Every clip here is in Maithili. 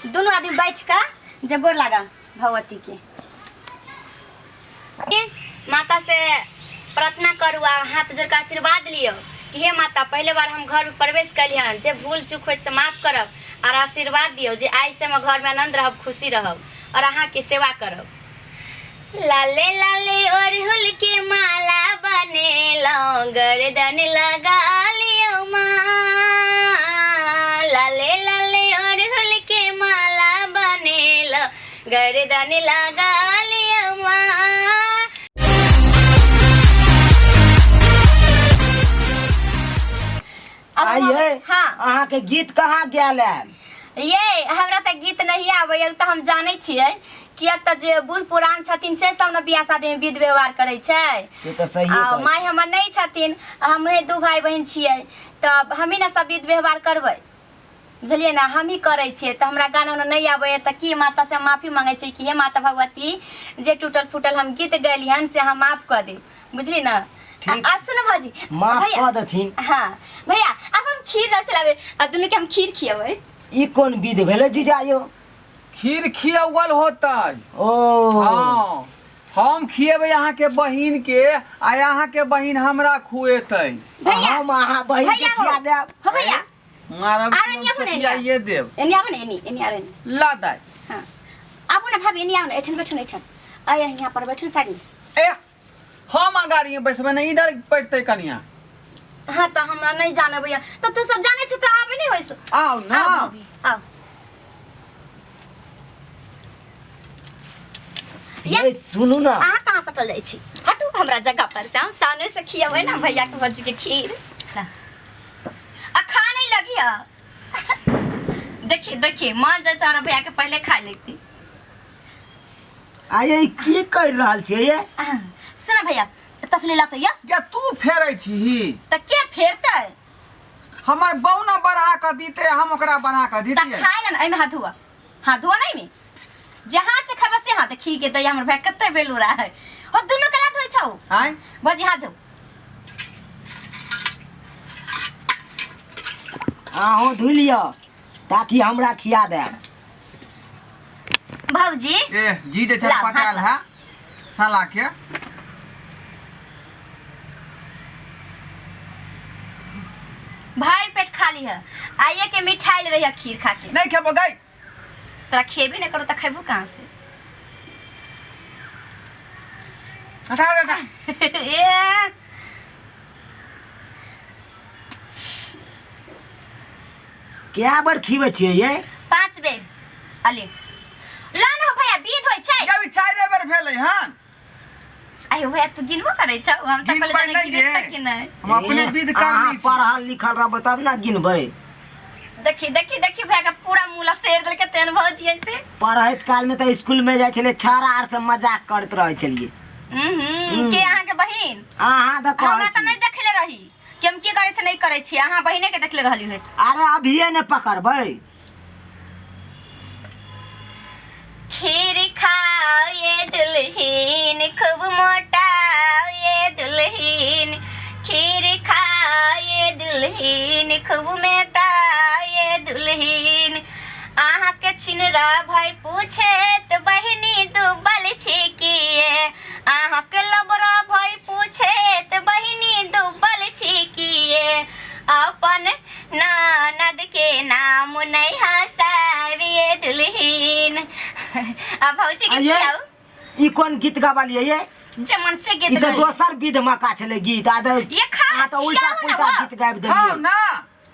दुनू आदमी बैठ कऽ जे गोर लागब भगवती के। माता से प्रार्थना करू आ हाथ जोड़ के आशीर्वाद लियौ कि हे माता, पहले बार हम घर में प्रवेश कली हन, जे भूल चूक होइत से माफ करब और आशीर्वाद दियौ जे आइ से हम घर में आनंद रहब, खुशी रहब और अहाँ के सेवा करब। लाले लाले ओढ़हुल के माला बनेलौं, गर्दन लगा लियौ माँ। लाले लाले ओढ़हुल के माला बनेलौं, गर्दन लगा लियौ माँ। अब हम आइए। हाँ। अहाँके गीत कहाँ गेल आयल? ये हमरा तऽ गीत नहीं आबैया, तऽ हम जानै छियै, किएक तऽ जे बूढ़ पुरान छथिन से सब ने बियाह शादीमे विध व्यवहार करै छै। से तऽ सही। आ माय हमर नहि छथिन, हमहे दू भाई बहिन छियै, तऽ हमही ने सब विध व्यवहार करबै, बुझलियै ने? हमही करै छियै, तऽ हमरा गाना उना नहि आबैया, तऽ की माता से माफी मांगै छियै कि हे माता भगवती, जे टूटल फूटल हम गीत गैली हन से हम माफ कऽ देब, बुझली ने? ठीक। आ सुन भौजी। माफ भैया। कऽ देथिन। हाँ भैया, आब हम खीर जा चलाबै आ दुनू के हम खीर खियेबै। ई कोन विध भेलै जीजा यौ? खीर खियौल होतै। ओ। हाँ, हम खिएबै अहाँके बहिन के आ अहाँके बहिन हमरा खुएतै। भैया। हम अहाँ बहिन के भैया हो। खिया देब। हो भैया। मारब। आरो एनी आबू ने, एनी आबू। खियाइए देब। एनी आबू ने, एनी एनी आरो एनी। ला दाइ। हाँ आबू ने भाभी, एनी आबू ने, एठन बैठू ने, एठन आइ यहाँ पर बैठू ने साइड में। ए, हम अगाड़ी बैसबै ने, इधर बैठतै कनिया। हाँ, तऽ हमरा नहीं जाने भैया, तऽ तू सब जाने छी तऽ आबे नहीं होइस। आउ ने। आउ भाभी, आउ। ये सुनू ना। अहाँ कहाँ सटल जाइ छी? हटू हमरा जगह पर से, हम सामने से खियेबै ने भैया के भौजी के खीर। आ खा नहीं लगी है, देखिए देखिए, मन जाइ छै हमरा भैया के पहले खा लेती। आ ये की कर रहल छियै ये? सुन भैया, तसली लाते या। या तू फेरै छीही? तऽ के फेरतै? हमर बौना बढ़ा कऽ दीते, हम ओकरा बढ़ा कऽ तऽ दीतियै। खाय ले ने, एहिमे हाथ धुआ, हाथ धुआ नहीं में जे हाथ से खेबै से हाथ खी के दैया। हमर भाई कते बेलूरा है हो, दुनू के लात होइ छौ। आँय? भौजी, हाथ धो। अहूँ धुइ लिअ ताकि हमरा खिया देब। भौजी। ए जी, जे लाओ, हाथ पटायल है साला के। भर पेट खा ली है, आइए के मिठाई ले रही है खीर खा के। नहीं खेबो गई। तोरा खेबे नहीं करो तो खेबो कहाँ से? हटा हटा। ए। कए बेर खिबै छियै ये? 5 बेर। अले ला न हो भैया, विध होइ छै। अभी चारि बेर भेलै हन। आयो भैया, तू गिनबो करै छौ? हम तऽ गिनबै कहलियै नहि गिनै गे। छै कि नहि। हम अपने ए, विध अहाँ करनी छी। पढ़ल लिखल रहबै तब ने गिनबै। देखी देखी देखी, भैया के पूरा मुँह लसेर देलकै तेहन भौजी ऐसे। पढ़ैत काल में तऽ स्कूल में जाइ छलियै, छाड़ा आर से मजाक करैत रहै छलियै। के अहाँके बहिन? अहाँ तऽ कहै हमरा तऽ छी। नहि देखले रही कि हम की करै छी नहि करै छी, अहाँ बहिने के देखले रहली होइत। अरे अभिये ने पकड़बै। खीर खाओ ये दुल्हीन, खूब मोटाओ ये दुल्हीन, खीर खाओ ये दुल्हीन, खूब मोटाओ ये दुल्हीन। अहाँके छिनरा भाई पूछे तऽ बहिनी डूबल छी किए, अहाँके लबरा भाई पूछे तऽ बहिनी डूबल छी किए, अपन ननद के नाम नहीं हंसाबिए दुल्हीन। आ भौजी के आइए। खियाउ। ई कोन गीत गाबलियै ये? जे मन से ई गीत तऽ गाइ। दोसर विध मका छलै गीत, आ तऽ ये खा, अहाँ तऽ उल्टा खियाउ ने पुल्टा बा। गीत गाबि खाउ देलियै। ना।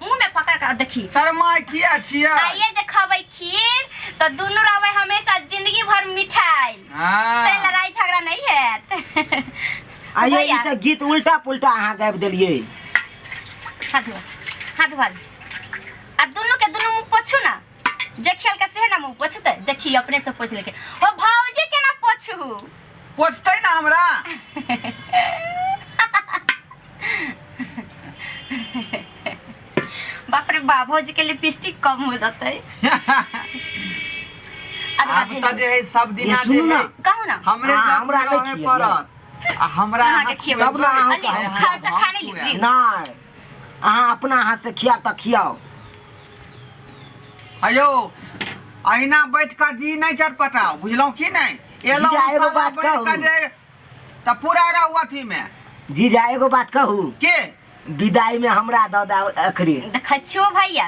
मुंह में पकड़ के देखी। शर्मा किया छियै? आ ये जे खबै खीर तऽ दुनू रहबै हमेशा जिंदगी भर मिठाई। हाँ। तैं लड़ाई झगड़ा नहीं हैत। आ ये ई भैया। तऽ गीत उल्टा पुल्टा अहाँ गाबि देलियै। हाथ धो, हाथ धोआ ले। आ दुनू के दुनू मुंह पोछू ना, जे खेल के सेहे ना मुंह पोछतै। देखी, अपने से पोछ लेके। ओ भौजी के ना पोछू। पोछतै ना हमरा। बाप रे बाप, भौजी के लिपस्टिक कम हो जतै। अब आब तऽ जे है सब दिना ये सुनू जे ना। है, कहू ना। हमरे हाँ, जब हमरा नहि खुआबे खिएबै। पड़त आ हमरा अहाँके खिएबै। तब ने अहाँके अली, हम खा तऽ खा नहि लिअ। नहि, अहाँ अपना हाथ से खिया तऽ खियाओ। अयो, अहिना बैठ कऽ जी नहि चटपटाउ, बुझलहुँ की नहि? एलहुँ जीजा, एगो साला बात बैठ कऽ कहू। जे तऽ पूरा रहू अथीमे। जीजा, एगो बात कहू। के? विदाई में हमरा दऽ दे अखरे। देखै छियो भैया,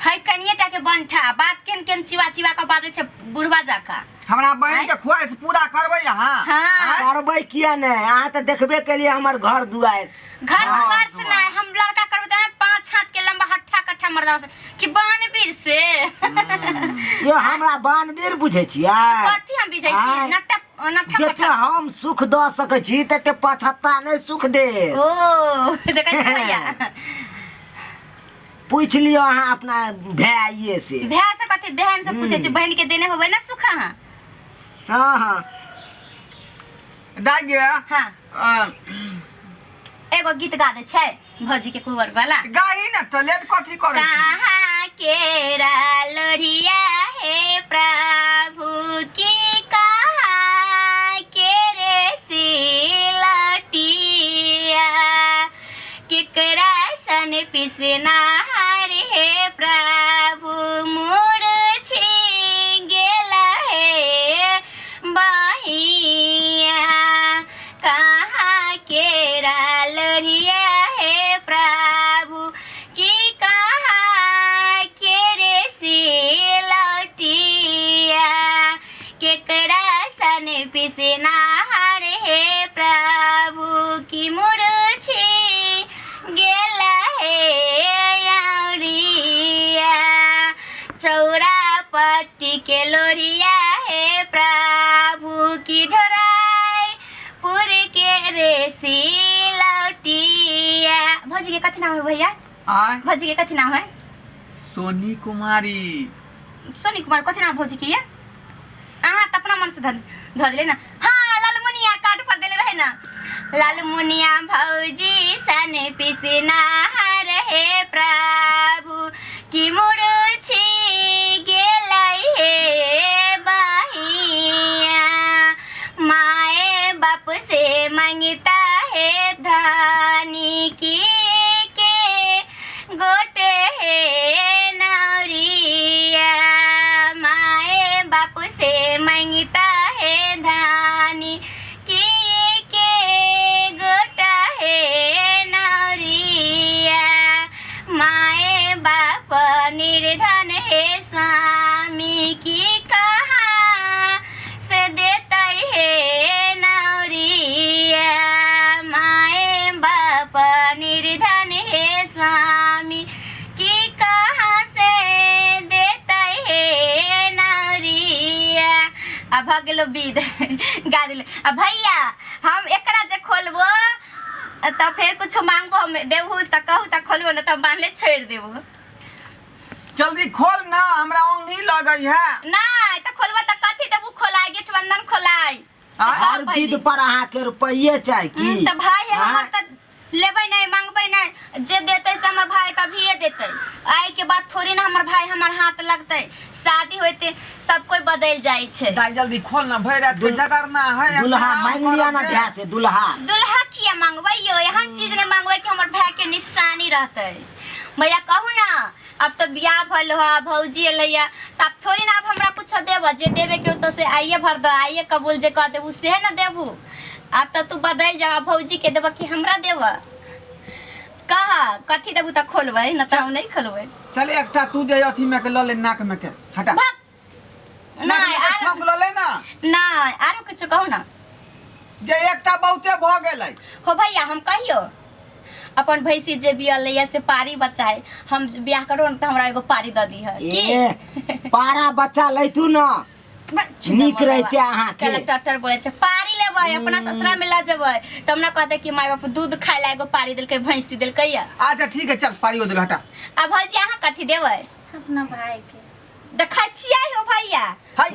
है कनिए टा के बनठा बात केन केन चिवा चिवा के बाजै छै बुढ़वा जकाँ। हमरा बहिन के ख्वाहिश पूरा करबै अहाँ? हाँ। आँय? करबै किया नहि, अहाँ तऽ देखबे केलियै हमर घर दुआरि। घर हाँ, दुआर से दुआर। नहीं, हम लड़का करबै तऽ 5 हाथ के लंबा हट्ठा कट्ठा मर्दा से कि बानवीर से। यो हमरा बानवीर बुझै छियै? कथी हम बुझै छी? आँय। नट्टा नट्ठा जते कट्ठा। हम सुख दऽ सकै छी तते पछत्ता नहि सुख दे। ओ देखै छी भैया, पूछि लियौ अहाँ अपना भाइये से। भाय से कथी, बहन से पूछै छी, बहन के देने होबै ना सुख अहाँ। हाँ हाँ। दाइ गे। हाँ। एगो गीत गा दै छै भौजी के कुंवर वाला। गाही ने तऽ लेट कथी करै छी? कहाँ केरा लोढ़िया हे प्रभु की, कहाँ के रे सिलटिया, केकरा सन पिसनाहार हे प्रभु मुरझी गेला हे बहिया, कहाँ केरा लोढ़िया हे प्रभु की, कहाँ के रे सिलटिया, केकरा सन पिसनाहार हे प्रभु की मुरझी गेला हे आउरिया, चौरा पट्टी के लोरिया हे प्रभु की ढोराई पुर के रे सिलौटिया। भौजी के कथी नाम है भैया? आय? भौजी के कथी नाम है? सोनी कुमारी। सोनी कुमार कथी नाम भौजी के ये? अहाँ तऽ अपना मन से धऽ देले ना। हाँ, लालमुनिया कार्ड पर देले रहे ना, लालमुनिया भौजी सन पिसना हे प्रभु की मुरझी गेलै हे बहिया, माए बाप से मंगता है धानी की के गोटे हे नौरिया, माए बाप से मंगता है धानी की के गोटा हे नौरिया, माए बाप निर्धन हे स्वामी की कहाँ से देतै हे नौरिया, माए बाप निर्धन हे स्वामी की कहाँ से देतै हे नौरिया। आ भऽ गेलो विध, गा देलो। आ भैया, हम एकरा जे खोलबो तऽ फेर कुछो मांगबो, हम देबहु तऽ कहू तऽ खोलबो, नहि तऽ हम बान्हले छोड़ि देबो। जल्दी खोल ना, हमरा ओंघी लगै है। नहि तऽ खोलबो तऽ कथी देबू खोलाय? गठबंधन खोलाय से आँय? कह हर पहिले। विध पर अहाँके रुपैये चाही की? तऽ भाय है हमर आँय? तऽ लेबै नहि, मांगबै नहि, जे देतै से हमर भाय तभिए देतै। आइ के बाद थोड़ी ने हमर भाय हमर हाथ लगतै। शादी होइते सब कोइ बदलि जाइ छै। दाइ, जल्दी खोल ना, भरि रात के जगरना है। दुल्हा आराम मांगि लिअ करब ना गे। भाय से दुल्हा। दुल्हा किया मांगबै यौ? एहन चीज नहि मांगबै कि हमर भाय के निशानी रहतै। भैया कहू ना, अब तऽ बियाह भेल ह, भौजी एलैया, तऽ आब थोड़ी ना आब हमरा कुछो देबऽ। जे देबे के होतौ से आइए भर दऽ, आइए कबूल जे कह देबू सेहे ने देबू। आब तऽ तू बदलि जा, भौजी के देबऽ कि हमरा देबऽ? कह, कथी देबू तऽ खोलबै, न तऽ हम नहि खोलबै। चल, एकटा तू जे अथी में के लऽ ले, नाक में के हटा। भाग। नाक नहि में के आरो छौंक लऽ ले ना। नहि, आरो किछु कहू ना। जे एकटा बहुते भऽ गेलै। हो भैया, हम कहियो अपन भैंसी जे बियल लैया से पारी बचाए, हम बियाह करू ने तऽ हमरा एगो पारी दऽ दीह की। ए, पारा बच्चा लैतू ना, नीक रहिते अहाँके। कलेक्टर बोले छै पारी लेबै, अपना ससुरा में लऽ जेबै तब ना कहते कि माय बाप दूध खाय ला एगो पारी देलकै, भैंसी देलकै या। अच्छा ठीक है, चल पारियो देलो, हटा। आ भौजी, अहाँ कथी देबै? अपना भाई के। देखै छियै हो भैया। हाय,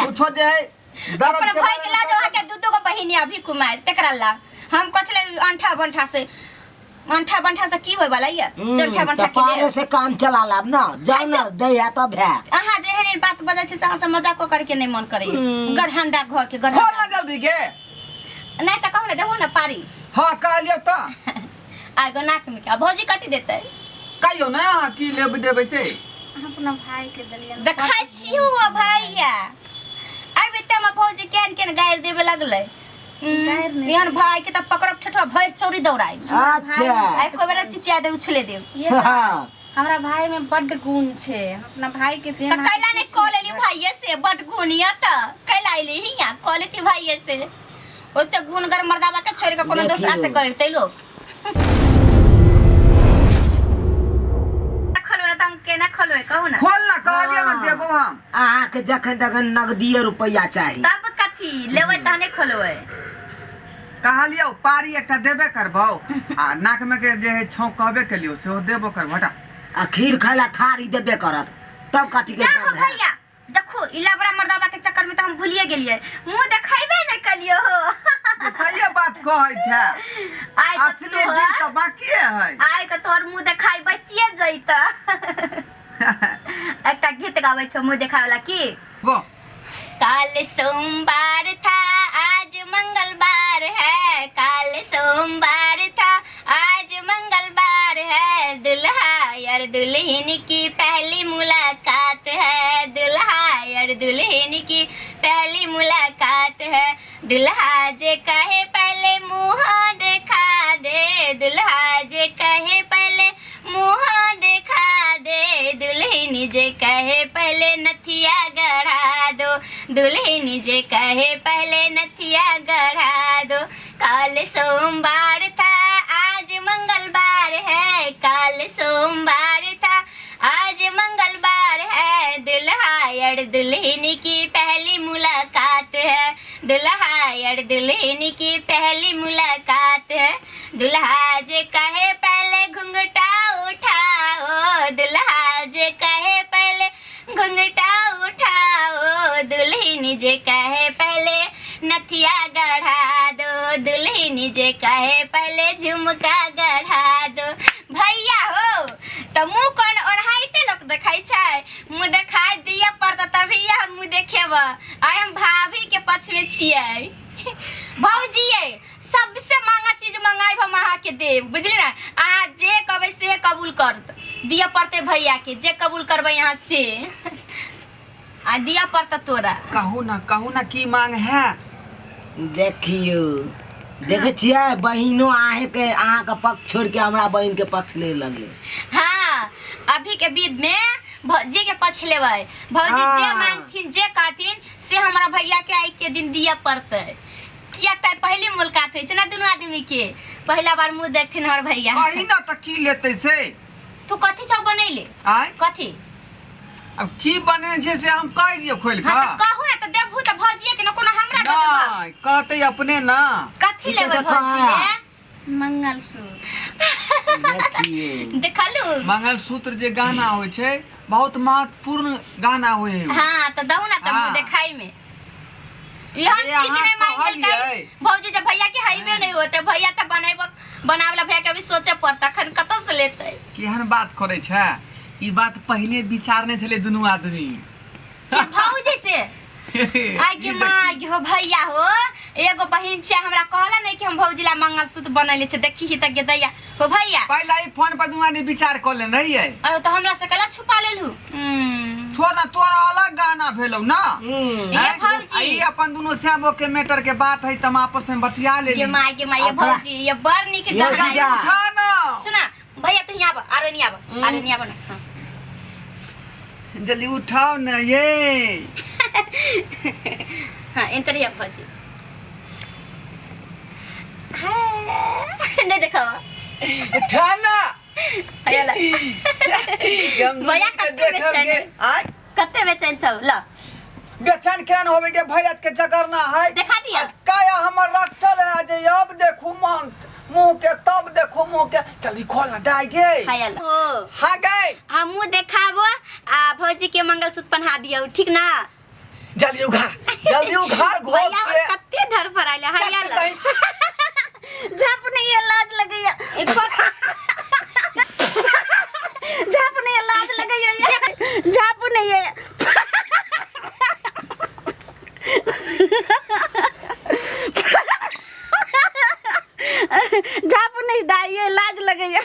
कुछो जे है दर्द अपना के भाई बारे के में ला जाओ, सोचो। अहाँके दू दू गो बहिनी अभी कुमार, तेकरा ला हम कथी ले अंठा बंठा से, अंठा बंठा से की होय वाला ये? चंठा बंठा तऽ के पारे ले से काम चला लाब ना, जाउ ना, दै है तब है। अहाँ जे एहन एहन बात बजै छी से अहाँ से मजाको करके नहि मन करैया। गरहंडा घर के खोल गरहंडा। ना जल्दी के। नहि तऽ कहू ने, देबो ने पारी। हाँ, कहलियौ तऽ। आ एगो नाक में के। आ भौजी कथी देतै? कहियौ ने अहाँ की लेब देबै से। हम अपना भाई के देलियन। देखै छी हो भैया, अरे बेटा, हमर भौजी केहन केहन गारि देबे लगलै। गारि नहि। एहन भाई के तऽ पकड़ब, ठेठुआ भरि चौरी दौड़ाइ। अच्छा। आ एको बेर चिचिया दे, उछले देब। ये तऽ हाँ। हमरा भाई में बड्ड गुण छै, हम अपना भाई के तऽ देन। कैला नहि कऽ लेली भाइये से? बड गुण यऽ तऽ कैला अयली हियाँ? कऽ लेती भाइये से। ओते गुणगर मर्दाबा के छोड़ि कऽ कोनो दोसरा से करतै लोक? खोलबै तऽ हम केना खोलबै, कहू ना। खोल ना, कहलियै ना, देबो हम। अहाँके जखन तखन नगदीए रुपैआ चाही। तब कथी लेबै तहने खोलबै। कहलियौ पारी एकटा देबे करबौ आ नाक में के जे है छौंक कहबे केलियौ, सेहो देबो करबौ। हटा। आ खीर खाय ला थारी देबे करत, तब कथी के जा हो दम है? भैया, देखो, ई लबड़ा मर्दाबा के चक्कर में तो हम भूलिए गेलिए, मुंह देखेबे नहीं कलियो हो। ये सहिए बात कहै छै। आइ तऽ असली बिल तऽ बाकिए है। आइ तऽ तोहर मुंह देखाई बचिए जैत। एकटा गीत गाबै छौ मुंह देखावे वाला की? गो। काल सोमवार था, आज मंगलवार है। काल सोमवार था, आज मंगलवार है। दुल्हा और दुल्हन की पहली मुलाकात है। दुल्हा और दुल्हन की पहली मुलाकात है। दुल्हा जे कहे पहले मुँह दिखा दे, दुल्हा जे कहे पहले मुँह दिखा दे, दुल्हन जे कहे पहले नथिया गढ़ा दो, दुल्हन जे कहे पहले नथिया गढ़ा दो। काल सोमवार था, आज मंगलवार है। काल सोमवार था, आज मंगलवार है। दुल्हा और दुल्हन की पहली मुलाकात है। दुल्हा और दुल्हन की पहली मुलाकात है। दुल्हा जे कहे पहले घुंघटा उठाओ, दुल्हा जे कहे पहले घुंघटा उठाओ, दुल्हन जे कहे पहले नथिया गढ़ा दो, दुल्हन जे कहे पहले झुमका गढ़ा दो। भैया हो, तऽ मुँह कोन ओढ़ाइते लोक देखै छै? मुँह देखाइ दिअ पड़तै तभी हम मुँह देखेबै। आइ हम भाभी के पक्ष में छियै। भौजी यै, सबसे महंगा चीज मंगाइब हम, अहाँके देब, बुझली ने? अहाँ जे कहबै से कबूल करत। दिअ पड़तै भैया के, जे कबूल करबै अहाँ से आ दिअ पड़तै तोरा। कहू ना, कहू ना, की मांग है? देखियौ, देखै छियै, बहिनो अहाँके अहाँके पक्ष छोड़ि के हमरा बहिन के पक्ष ले लगलै। हाँ, अभी के विध में भौजी के पक्ष लेबै। भौजी जे मांगथिन, जे कहथिन, से हमरा भैया के आइ के दिन दिअ पड़तै, किया तऽ पहली मुलाकात होइ छै ने दुनू आदमी के। पहिला बार मुंह देखथिन हमर भैया। कही ना तऽ की लेतै से। तू कथी छौ बनैले? आय? कथी? अब की बने छै से हम कहि दियौ खोलि हाँ, कऽ? तऽ कहू ने, तऽ देबहू तऽ भौजिए के ने, कोनो हमरा दऽ देबह? नहि, कहतै अपने ना। कथी ठीक है, लेबै तऽ कह। भौजी? मंगलसूत्र। देखियौ। देखलू? मंगलसूत्र जे गहना होइ छै, बहुत महत्वपूर्ण गहना होइ है उ। हाँ, तऽ दहू ना तऽ मुँह देखाई में एहन अरे चीज अहाँ नहीं मांग देलकै। कहलियै। भौजी, जे भैया के हैबे नहीं होते, भैया तऽ बनेबो बनावला भैया के अभी सोचे पड़ता, अखन कतऽ से लेतै? केहन बात करै छै? ई बात पहिले विचारने छलै दुनू आदमी। के भौजी से? आइ के माँ हो, भैया हो, एगो बहिन छै, हमरा कहला नहीं कि हम भौजी ला मंगलसूत्र बनैले छै। देखी ही तऽ गेदैया हो भैया। पहला ई फोन पर दुनू आदमी विचार कऽ लेने रहियै। अरे, तऽ हमरा से कला छुपा लेलहु? छोड़ ना, तोरा अलग गाना भेलौ ना। ये हैं? भौजी। आ ई अपन दुनू श्यामो के मैटर के बात है, तम आपस में बतिया लेली। ये माँ के माँ, ये आ तोरा- भौजी, ये बड़ नीक ये गाना। जीजा। उठा ना। सुना भैया, तू यहाँ आब, आरो नहीं आब, आरो नहीं आब ना। हाँ। जल्दी उठाओ ना ये। हाँ, एंटर हिया भौजी। हाँ, नहीं देखो। उठा ना। भैया ला। हम भैया, दुनू के कते देखब बेचैन गे। है? आय? कते बेचैन छौ ल। बेचैन केहन होबे के? भरि रात के जगरना है। देखा दिया। काया हमर रखल है जे अब देखू मन मुंह के, तब देखू मुंह के। चल, ई खोल ना डाय गे। हाय हो। हाँ गए। हमहूँ देखाबो आ भौजी के मंगलसूत्र पहना दियौ, ठीक ना? जल्दी उघार, जल्दी उघार घोप भैया के। कते धर पर आइले हाय। चट ल। दही। झाप नहीं है, लाज लगैया। झाप नहीं है, लाज लगैया। झाप नहीं है। झाप नहीं दाई, लाज लगैया।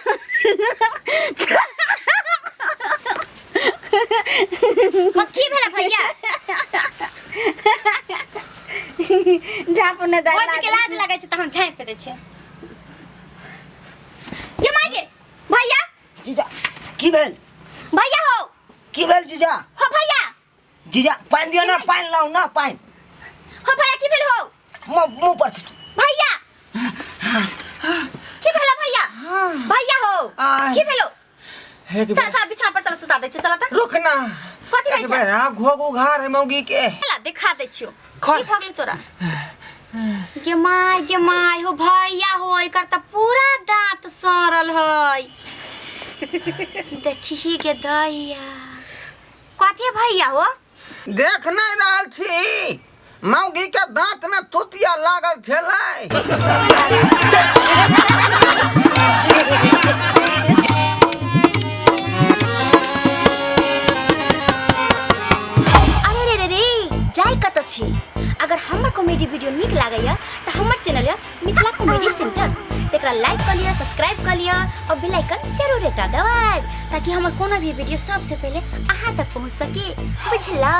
भैया। झापू ने दाइ। भौजी के लाज लागै छै तऽ हम झाँपि दै छियै। ये माय गे, भैया। जीजा, की भेल? भैया हो। की भेल जीजा? हो भैया। जीजा, पानि दियौ ने, पानि लाउ ने, पानि। हो भैया, की भेल हो? मुँह मुँह पर छिटू। भैया, की भेल भैया? भैया हो। आय। की भेलो? एक चल चल, बिछाना पर चल, सुता दै छियौ, चल तऽ। रुक ना। कथी होइ एक छै? बेर आ घोघ उघार है मौगी के। ला देखा दै छियौ। खोल। की भऽ गेलै तोरा? गे my, गे my हो, भैया हो, एकर तऽ पूरा दाँत सड़ल है। देखही गे दैया, कथी भैया हो? देख नहीं रहल छी, मौगी के दांत में तुतिया लागल छलै। अरे रे रे रे, जाय कतऽ छी? अगर हमर कॉमेडी वीडियो नीक लागैया तऽ हमर चैनल यऽ मिथिला कॉमेडी सेंटर, तकरा लाइक कऽ लिअ, सब्सक्राइब कऽ लिअ और बेल आइकन जरूर एकटा दबाएब, ताकि हमर कोनो भी वीडियो सबसे पहिले अहाँ तक पहुँच सके। बुझलौ?